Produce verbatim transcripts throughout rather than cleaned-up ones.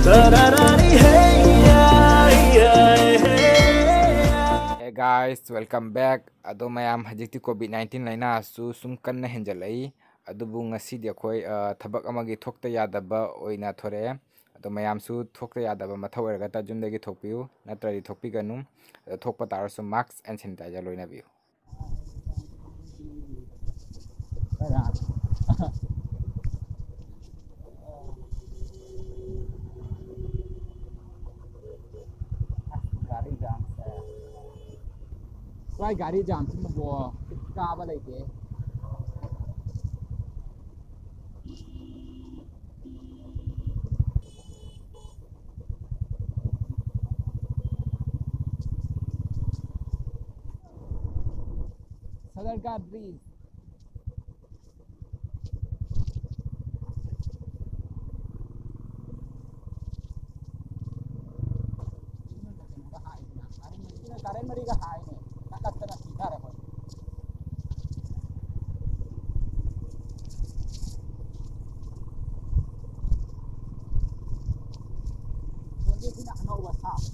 Hey guys, welcome back. ꯑꯗꯣ ꯃꯌꯥꯝ, ꯍꯧꯖꯤꯛꯇꯤ ꯀꯣꯚꯤꯗ ꯅꯥꯏꯟꯇꯤꯟ ꯂꯥꯏꯅꯥꯁꯨ ꯁꯨꯝ ꯀꯟꯅ ꯍꯦꯟꯖꯜꯂꯛꯏ꯫ ꯑꯗꯨꯕꯨ ꯉꯁꯤꯗꯤ ꯑꯩꯈꯣꯏ, ꯑ, ꯊꯕꯛ ꯑꯃꯒꯤ ꯊꯣꯛꯇ ꯌꯥꯗꯕ ꯑꯣꯏꯅ ꯊꯣꯔꯛꯑꯦ꯫ ꯑꯗꯣ ꯃꯌꯥꯝꯁꯨ ꯊꯣꯛꯇ ꯌꯥꯗꯕ ꯃꯊꯧ ꯑꯣꯏꯔꯒꯇ ꯌꯨꯝꯗꯒꯤ ꯊꯣꯛꯄꯤꯌꯨ, ꯅꯠꯇ꯭ꯔꯗꯤ ꯊꯣꯛꯄꯤꯒꯅꯨ꯫ ꯑꯗꯣ ꯊꯣꯛꯄ ꯇꯥꯔꯁꯨ mask and sanitizer ꯂꯣꯏꯅꯕꯤꯌꯨ꯫ ꯒꯥꯔꯤ ꯖꯥꯝꯁꯦ꯫ ꯁ꯭ꯋꯥꯏ ꯒꯥꯔꯤ ꯖꯥꯝꯁꯤꯃꯕꯨ ꯀꯥꯕ ꯂꯩꯇꯦ꯫ Sadarghat Bridge. ꯀꯥꯔꯦꯟ ꯃꯔꯤꯒ ꯍꯥꯏꯅꯦ꯫ ꯅꯛꯂꯛꯇꯅ ꯁꯤꯊꯔꯦ ꯑꯩꯈꯣꯏ꯫ ꯁꯤꯅ ꯑꯅꯧꯕ ꯁꯥꯕ꯫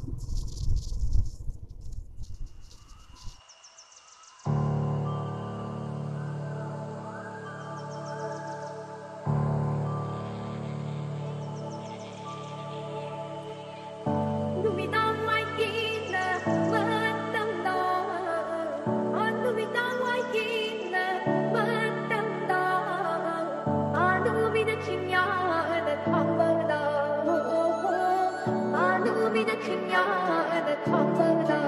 ꯅꯨꯃꯤꯗꯥꯡ ꯋꯥꯏꯒꯤꯅ ꯃꯇꯝꯗꯣ, ꯑꯣ, ꯅꯨꯃꯤꯗꯥꯡ ꯋꯥꯏꯒꯤꯅ ꯃꯇꯝꯗꯣ, ꯑꯥ, ꯅꯨꯃꯤꯠꯅ ꯆꯤꯡꯌꯥꯗ ꯊꯥꯡꯕꯗꯣ, ꯑꯥ, ꯅꯨꯃꯤꯠꯅ ꯆꯤꯡꯌꯥꯗ ꯊꯥꯡꯕꯗꯣ꯫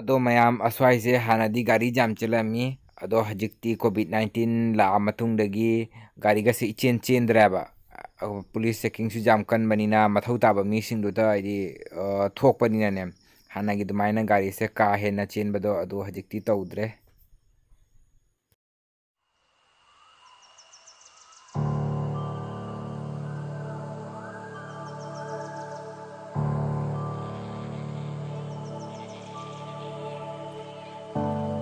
ꯑꯗꯣ ꯃꯌꯥꯝ, ꯑꯁ꯭ꯋꯥꯏꯁꯦ ꯍꯥꯟꯅꯗꯤ ꯒꯥꯔꯤ ꯌꯥꯝ ꯆꯦꯜꯂꯝꯃꯤ, ꯑꯗꯣ ꯍꯧꯖꯤꯛꯇꯤ ꯀꯣꯚꯤꯗ ꯅꯥꯏꯟꯇꯤꯟ ꯂꯥꯛꯑ ꯃꯇꯨꯡꯗꯒꯤ ꯒꯥꯔꯤꯒꯁꯦ ꯏꯆꯦꯟ ꯆꯦꯟꯗ꯭ꯔꯦꯕ꯫ ꯑ, ꯄꯨꯂꯤꯁ ꯆꯦꯛꯀꯤꯡꯁꯨ ꯌꯥꯝ ꯀꯟꯕꯅꯤꯅ, ꯃꯊꯧ ꯇꯥꯕ ꯃꯤꯁꯤꯡꯗꯨꯗ ꯍꯥꯏꯗꯤ, ꯑ, ꯊꯣꯛꯄꯅꯤꯅꯅꯦ, ꯍꯥꯟꯅꯒꯤ ꯑꯗꯨꯃꯥꯏꯅ ꯒꯥꯔꯤꯁꯦ ꯀꯥ ꯍꯦꯟꯅ ꯆꯦꯟꯕꯗꯣ ꯑꯗꯨ ꯍꯧꯖꯤꯛꯇꯤ ꯇꯧꯗ꯭ꯔꯦ꯫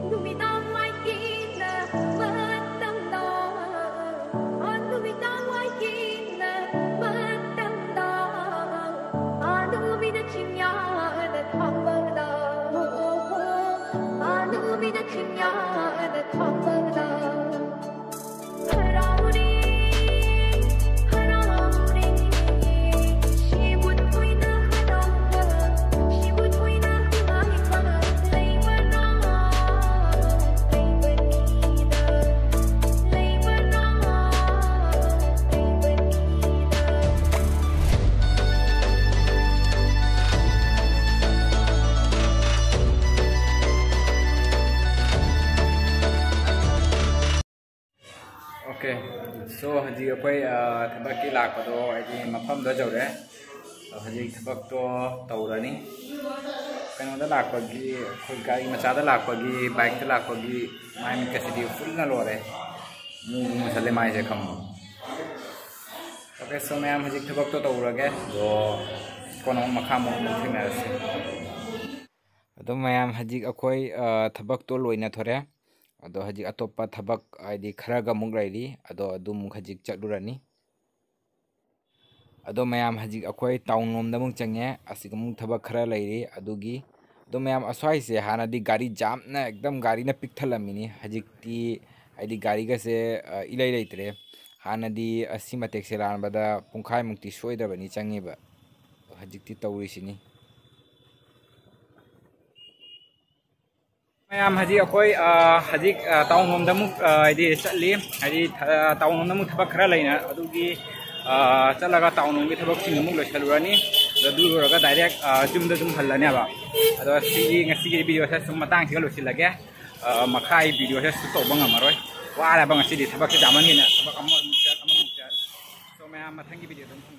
ꯅꯨꯃꯤꯗꯥꯡ ꯋꯥꯏꯒꯤꯅ ꯃꯇꯝꯗ, ꯑ, ꯅꯨꯃꯤꯗꯥꯡ ꯋꯥꯏꯒꯤꯅ ꯃꯇꯝꯗ, ꯑ, ꯅꯨꯃꯤꯠꯅ ꯆꯤꯡꯌꯥꯗ ꯊꯥꯡꯕꯗ, ꯑ, ꯅꯨꯃꯤꯠꯅ ꯆꯤꯡꯌꯥꯗ ꯊꯥꯡꯕꯗ꯫ Okay, so ꯍꯧꯖꯤꯛ ꯑꯩꯈꯣꯏ, ꯑ, ꯊꯕꯛꯀꯤ ꯂꯥꯛꯄꯗꯣ ꯍꯥꯏꯗꯤ ꯃꯐꯝꯗ ꯌꯧꯔꯦ꯫ ꯑꯗꯣ ꯍꯧꯖꯤꯛ ꯊꯕꯛꯇꯣ ꯇꯧꯔꯅꯤ꯫ ꯀꯩꯅꯣꯗ ꯂꯥꯛꯄꯒꯤ, ꯑꯩꯈꯣꯏ ꯒꯥꯔꯤ ꯃꯆꯥꯗ ꯂꯥꯛꯄꯒꯤ, ꯕꯥꯏꯛꯇ ꯂꯥꯛꯄꯒꯤ ꯃꯥꯏ ꯃꯤꯠꯀꯁꯤꯗꯤ ꯐꯨꯜꯅ ꯂꯣꯏꯔꯦ꯫ ꯃꯨ ꯃꯨꯁꯜꯂꯦ ꯃꯥꯏꯁꯦ ꯈꯪꯕ꯫ Okay, so ꯃꯌꯥꯝ ꯍꯧꯖꯤꯛ ꯊꯕꯛꯇꯣ ꯇꯧꯔꯒꯦ꯫ ꯑꯗꯣ ꯀꯣꯟꯅ ꯑꯃꯨꯛ ꯃꯈꯥ ꯑꯃꯨꯛ ꯊꯦꯡꯅꯔꯁꯤ꯫ ꯑꯗꯣ ꯃꯌꯥꯝ ꯍꯧꯖꯤꯛ ꯑꯩꯈꯣꯏ, ꯑ, ꯊꯕꯛꯇꯣ ꯂꯣꯏꯅꯊꯣꯔꯦ꯫ ꯑꯗꯣ ꯍꯧꯖꯤꯛ ꯑꯇꯣꯞꯄ ꯊꯕꯛ ꯍꯥꯏꯗꯤ ꯈꯔꯒ ꯑꯃꯨꯛ ꯂꯩꯔꯤ꯫ ꯑꯗꯣ ꯑꯗꯨꯃꯨꯛ ꯍꯧꯖꯤꯛ ꯆꯠꯂꯨꯔꯅꯤ꯫ ꯑꯗꯣ ꯃꯌꯥꯝ ꯍꯧꯖꯤꯛ ꯑꯩꯈꯣꯏ ꯇꯥꯎꯟ ꯂꯣꯝꯗ ꯑꯃꯨꯛ ꯆꯪꯉꯦ꯫ ꯑꯁꯤꯒ ꯑꯃꯨꯛ ꯊꯕꯛ ꯈꯔ ꯂꯩꯔꯤ꯫ ꯑꯗꯨꯒꯤ ꯑꯗꯣ ꯃꯌꯥꯝ ꯑꯁ꯭ꯋꯥꯏꯁꯦ ꯍꯥꯟꯅꯗꯤ ꯒꯥꯔꯤ ꯖꯥꯝꯅ ꯑꯦꯛꯗꯝ ꯒꯥꯔꯤꯅ ꯄꯤꯛ ꯊꯜꯂꯝꯃꯤꯅꯤ꯫ ꯍꯧꯖꯤꯛꯇꯤ ꯍꯥꯏꯗꯤ ꯒꯥꯔꯤꯒꯁꯦ, ꯑ, ꯏꯂꯩ ꯂꯩꯇ꯭ꯔꯦ꯫ ꯍꯥꯟꯅꯗꯤ ꯑꯁꯤ ꯃꯇꯦꯛꯁꯦ ꯂꯥꯟꯕꯗ ꯄꯨꯡꯈꯥꯏꯃꯨꯛꯇꯤ ꯁꯣꯏꯗ꯭ꯔꯕꯅꯤ ꯆꯪꯉꯤꯕ꯫ ꯍꯧꯖꯤꯛꯇꯤ ꯇꯧꯔꯤꯁꯤꯅꯤ꯫ ꯃꯌꯥꯝ ꯍꯧꯖꯤꯛ ꯑꯩꯈꯣꯏ, ꯑ, ꯍꯧꯖꯤꯛ, ꯑ, ꯇꯥꯎꯟ ꯂꯣꯝꯗ ꯑꯃꯨꯛ, ꯑ, ꯍꯥꯏꯗꯤ ꯆꯠꯂꯤ꯫ ꯍꯥꯏꯗꯤ ꯊ-, ꯇꯥꯎꯟ ꯂꯣꯝꯗ ꯑꯃꯨꯛ ꯊꯕꯛ ꯈꯔ ꯂꯩꯅ ꯑꯗꯨꯒꯤ ꯑꯥ, ꯆꯠꯂꯒ ꯇꯥꯎꯟ ꯂꯣꯝꯒꯤ ꯊꯕꯛꯁꯤꯡ ꯑꯃꯨꯛ ꯂꯣꯏꯁꯤꯜꯂꯨꯔꯅꯤ꯫ ꯑꯗꯨ ꯂꯣꯏꯔꯒ ꯗꯥꯏꯔꯦꯛ, ꯑꯥ, ꯌꯨꯝꯗ ꯑꯗꯨꯝ ꯍꯜꯂꯅꯦꯕ꯫ ꯑꯗꯣ ꯁꯤꯒꯤ, ꯉꯁꯤꯒꯤ ꯚꯤꯗꯤꯑꯣꯁꯦ ꯁꯨꯝ ꯃꯇꯥꯡꯁꯤꯒ ꯂꯣꯏꯁꯤꯜꯂꯒꯦ꯫ ꯑꯥ, ꯃꯈꯥꯏ ꯚꯤꯗꯤꯑꯣꯁꯦ ꯁꯨꯠ ꯇꯧꯕ ꯉꯝꯃꯔꯣꯏ, ꯋꯥꯔꯕ ꯉꯁꯤꯗꯤ꯫ ꯊꯕꯛꯁꯦ ꯌꯥꯝꯃꯟꯒꯤꯅ ꯊꯕꯛ ꯑꯃꯃꯨꯛ ꯆꯠ, ꯑꯃꯃꯨꯛ ꯆꯠ꯫ So ꯃꯌꯥꯝ, ꯃꯊꯪꯒꯤ ꯚꯤꯗꯤꯑꯣꯗ ꯑꯃꯨꯛ ꯐꯪ